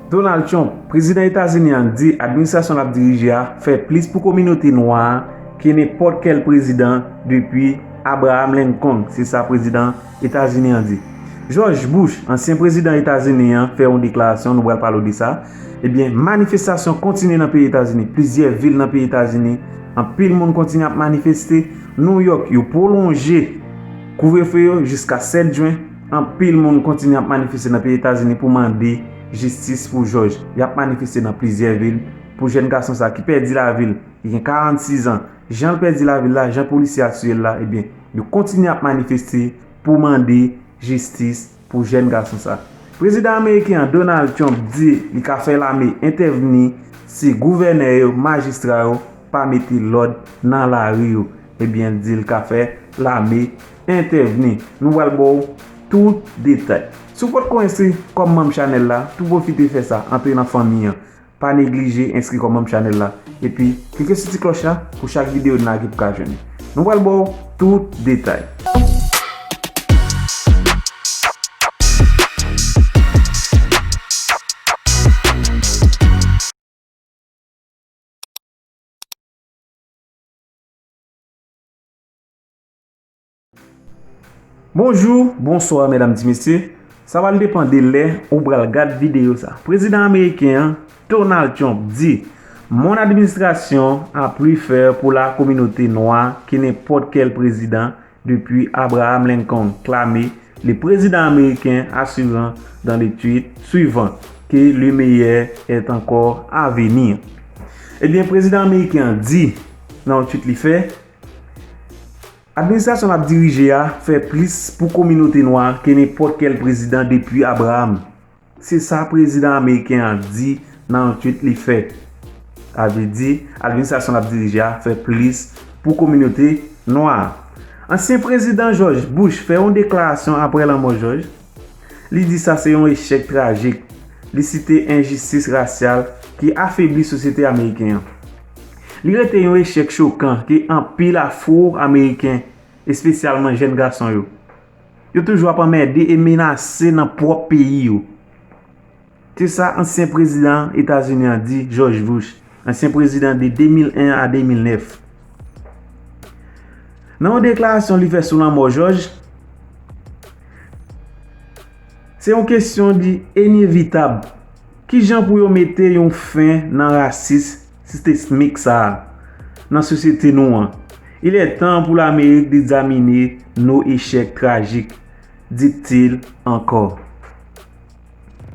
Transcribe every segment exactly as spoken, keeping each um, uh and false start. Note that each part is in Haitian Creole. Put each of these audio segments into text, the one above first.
Donald Trump, prezidan Etazini an, di administrasyon l ap dirije a fè plis pou kominote nwa a ke nenpòt kèl prezidan depi Abraham Lincoln. Se sa prezidan Etazini an di. George Bush, ansyen prezidan Etazini an, fè yon deklarasyon, nou pral pale w de sa. Ebyen, manifestasyon kontinye nan peyi Etazini. Plizyè vil nan peyi Etazini, anpil moun kontinye ap manifeste. New York, yo pwolonje kouvrefe yo jiska sèt jen. Anpil moun kontinye ap manifeste nan peyi Etazini pou mande jistis pou George. Y ap manifeste nan plizyè vil pou jèn gason sa ki pèdi lavi l. Li gen karannsis an. Jan l pèdi lavi l la, jan polisye a tiye l la, ebyen, yo kontinye ap manifeste pou mande jistis pou jèn gason sa. Prezidan ameriken an, Donald Trump, di li ka fè lame entèvni si gouvènè yo, majistra yo pa mete lòd nan lari yo. Ebyen, l di l ka fè lame entèvni. Nou pral ba w tout detay. Si w potko enskri kòm manm chanèl la, tou pwofite fè sa, antre nan fanmi an. Pa neglije enskri kòm manm chanèl la. Epi, klike sou ti klòch la pou chak videyo n lage pou ka jwenn li. Nou pral ba w tout detay. Bonjou, bonswa, medam, ti mesye. Sa pral depann de lè ou pral gad videyo sa. Prezidan ameriken an, Donald Trump, di, Mon administration a plus fait pour la communauté noire que n'importe quel président depuis Abraham Lincoln, clame le président américain, assurant dans le tweet suivant que le meilleur est encore à venir. Ebyen, prezidan ameriken an di nan yon tweet li fè, administrasyon l ap dirije a fè plis pou kominote nwa ke nenpòt kèl prezidan depi Abraham. Se sa prezidan ameriken an di nan yon tweet li fè. Sa vle di, administrasyon l ap dirije a fè plis pou kominote nwa a. Ansyen prezidan George Bush fè yon deklarasyon apre lanmò George. Li di sa se yon echèk trajik. Li site enjistis rasyal ki afebli sosyete ameriken an. Li rete yon echèk chokan ke anpil Afwo-Ameriken, espesyalman jèn gason yo, yo toujou ap anmède e menase nan pwòp peyi yo. Se sa ansyen prezidan Etazini an di, George Bush, ansyen prezidan de de mil en a de mil nèf. Nan yon deklarasyon li fè sou lanmò George, se yon kesyon di inevitab. Kijan pou yo mete yon fen nan rasis sistemik sa a nan sosyete nou an? Il est temps pour l'Amérique d'examiner nos échecs tragiques, dit-il encore.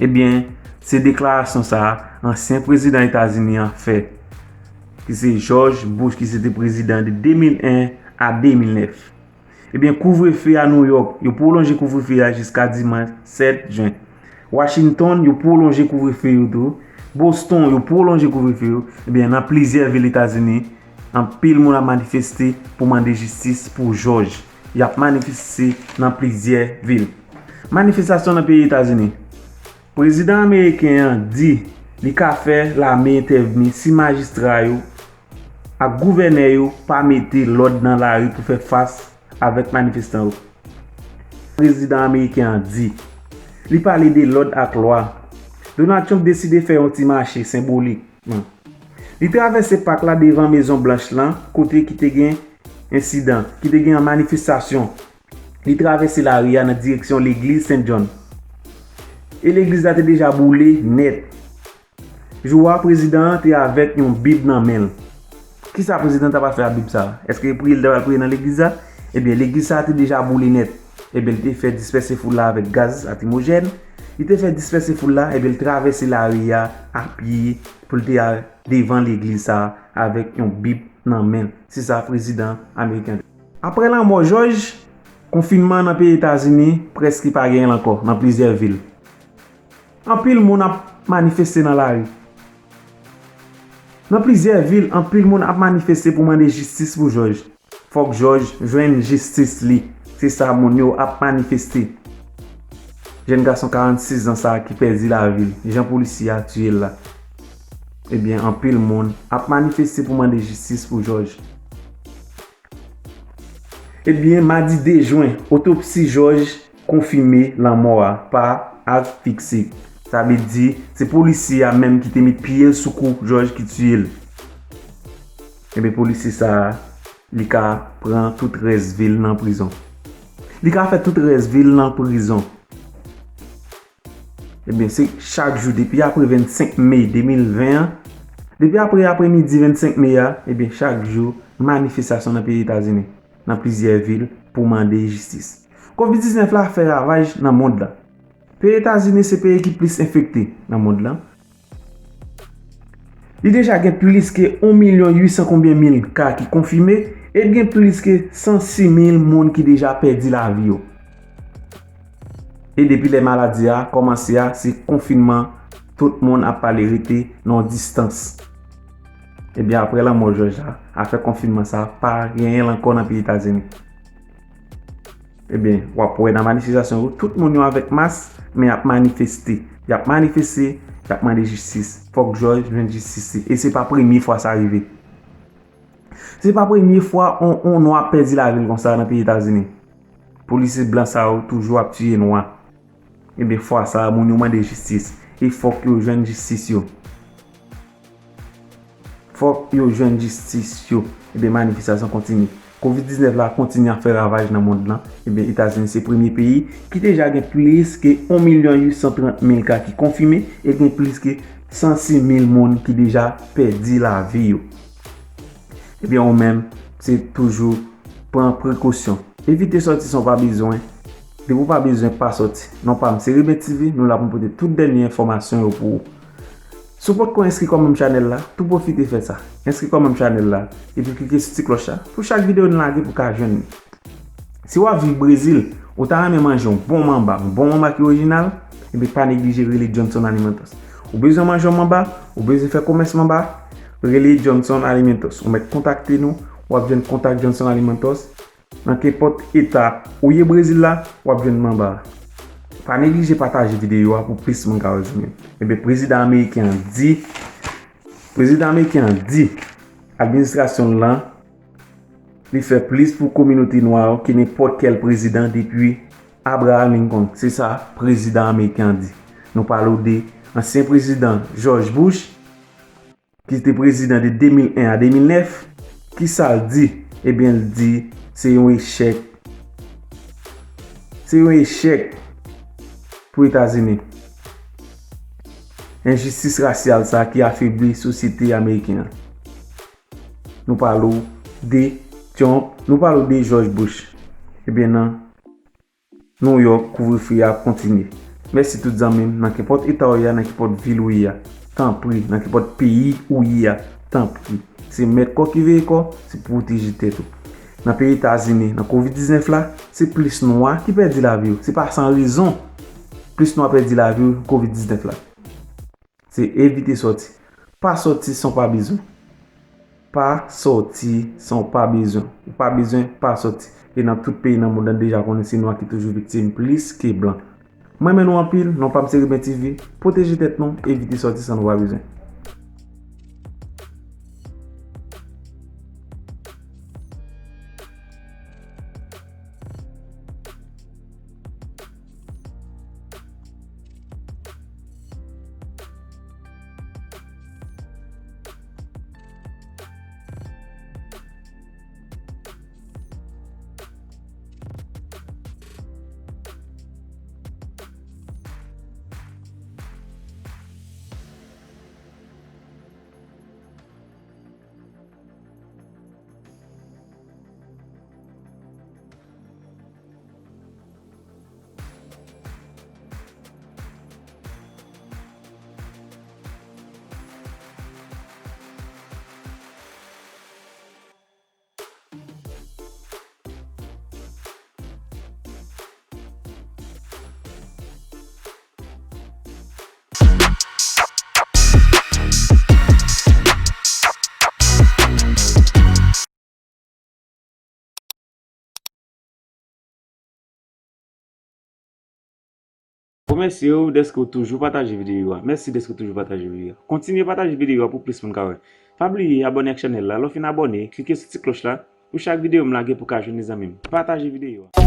Ebyen, se deklarasyon sa a ansyen prezidan Etazini an fè, ki se George Bush, ki se te prezidan de de mil en a de mil nèf. Ebyen, kouvrefe a New York, yo pwolonje kouvrefe a jiska dimanch sèt jen. Washington, yo pwolonje kouvrefe yo tou. Boston, yo pwolonje kouvrefe yo. Ebyen, nan plizyè vil Etazini, anpil moun ap manifeste pou mande jistis pou George. Y ap manifeste nan plizyè vil. Manifestasyon nan peyi Etazini. Prezidan ameriken an di li ka fè lame entèvni si majistra yo ak gouvènè yo pa mete lòd nan lari pou fè fas avèk manifestan yo. Prezidan ameriken an di. Li pale de lòd ak lwa. Donald Trump deside fè yon ti mache senbolikman. Li travèse pak la devan Mezon Blanch lan, kote ki te gen ensidan, ki te gen yon manifestasyon. Li travèse lari a nan direksyon legliz Saint John. E legliz la te deja boule nèt. Jou a, prezidan an te avèk yon bib nan men l. Kisa prezidan an ta pral fè ak bib sa a? Èske priye l ta pral priye nan legliz la? Ebyen, legliz sa a te deja boule nèt. Ebyen, li te fè dispèse foul la avèk gaz lakrimojèn. Li te fè dispèse foul la, ebyen, li travèse lari a apye pou l te al devan legliz sa a avèk yon bib nan men l. Se sa prezidan ameriken an di. Apre lanmò George, konfinman nan peyi Etazini prèske pa genyen l ankò nan plizyè vil. Anpil moun ap manifeste nan lari. Nan plizyè vil, anpil moun ap manifeste pou mande jistis pou George. Fòk George jwenn jistis li. Se sa moun yo ap manifeste. Jèn gason karannsis zan sa a ki pèdi lavi l, jan polisye a tiye l la. Ebyen, anpil moun ap manifeste pou mande jistis pou George. Ebyen, madi de jen, otopsi George konfime lanmò a pa asfiksi. Sa vle di, se polisye a menm ki te met pye l sou kou Jòj ki tiye l. Ebyen, polisye sa a, li ka pran tout rès vi l nan prizon. Li ka fè tout rès vi l nan prizon. Ebyen, se chak jou, depi apre vennsenk me de mil ven an, depi apre apremidi vennsenk me a, ebyen, chak jou, manifestasyon nan peyi Etazini, nan plizyè vil, pou mande jistis. Kovid diznèf la fè ravaj nan mond la. Peyi Etazini se peyi ki plis enfekte nan mond lan. Li deja gen plis ke yon milyon uit san konbyen mil ka ki konfime, e gen plis ke san sis mil moun ki deja pèdi lavi yo. E depi lè maladi a kòmanse a, se konfinman, tout moun ap pale rete nan yon distans. Ebyen, apre lanmò Jòj la, afè konfinman sa a pa genyen l ankò nan peyi Etazini. Ebyen, w ap wè nan manifestasyon yo, tout moun yo avèk mas, men y ap manifeste. Y ap manifeste, y ap mande jistis. Fòk Jòj jwenn jistis li. E se pa premye fwa sa rive. Se pa premye fwa on, on nwa pèdi lavi l konsa nan peyi Etazini. Polisye blan sa yo toujou ap tiye nwa. Ebyen, fwa sa a, moun yo mande jistis. E fòk yo jwenn jistis yo. Fòk yo jwenn jistis yo. Ebyen, manifestasyon kontinye. Kovid diznèf la kontinye ap fè ravaj nan mond lan. Ebyen, Etazini se premye peyi ki deja gen plis ke yon milyon uit san trant mil ka ki konfime e gen plis ke san sis mil moun ki deja pèdi lavi yo. Ebyen, ou menm, se toujou pran prekosyon. Evite sòti san w pa bezwen. Depi w pa bezwen, pa sòti. Non pa m se Reben T V, nou la pou n pote tout dènye enfòmasyon yo pou ou. Si w potko enskri kòm manm chanèl la, tou pwofite fè sa. Enskri kòm manm chanèl la, epi klike sou ti klòch la pou chak videyo nou lage pou w ka jwenn li. Si w ap viv Brezil, ou ta renmen manje yon bon manba, yon bon manba ki orijinal, ebyen pa neglije rele Johnson Alimentos. Ou bezwen manje yon manba, ou bezwen fè komès manba, rele Johnson Alimentos. Ou mèt kontakte nou, w ap jwenn kontak Johnson Alimentos. Nan kenpòt eta ou ye Brezil la, w ap jwenn manba a. Pa neglije pataje videyo a pou plis moun ka wè zanmi m. Ebyen, prezidan ameriken an di, prezidan ameriken an di, administrasyon l lan, li fè plis pou kominote nwa yo ke nenpòt kèl prezidan depi Abraham Lincoln. Se sa prezidan ameriken an di. Nou pale w de ansyen prezidan George Bush, ki te prezidan de de mil en a de mil nèf, kisa l di? Ebyen, l di se yon echèk. Se yon echèk pou Etazini. Enjistis rasyal sa ki afebli sosyete ameriken an. Nou pale w de Trump, nou pale w de George Bush. Ebyen, nan New York, kouvrefe a ap kontinye. Mèsi tout zanmi m, nan kenpòt eta w ye a, nan kenpòt vil ou ye a. Tanpri, nan kenpòt peyi ou ye a. Tanpri. Se mèt kò ki veye kò, se pwoteje tèt ou. Nan peyi Etazini, nan kovid diznèf la, se plis nwa ki pèdi lavi yo. Se pa san rezon plis nwa pèdi lavi yo kovid diznèf la. Se evite sòti. Pa sòti san w pa bezwen. Pa sòti san w pa bezwen. Ou pa bezwen, pa sòti. E nan tout peyi nan mond lan deja konnen se nwa ki toujou viktim plis ke blan. Mwen renmen nou anpil, non pa m se Reben T V. Pwoteje tèt nou, evite sòti san nou pa bezwen. Remèsye w dèske w toujou pataje videyo a. Mèsi dèske w toujou pataje videyo a. Kontinye pataje videyo a pou plis moun ka wè. Pa bliye abòne ak chanèl la. Lè w fin abòne, klike sou ti klòch la pou chak videyo m lage pou ka jwenn li zanmi m. Pataje videyo a.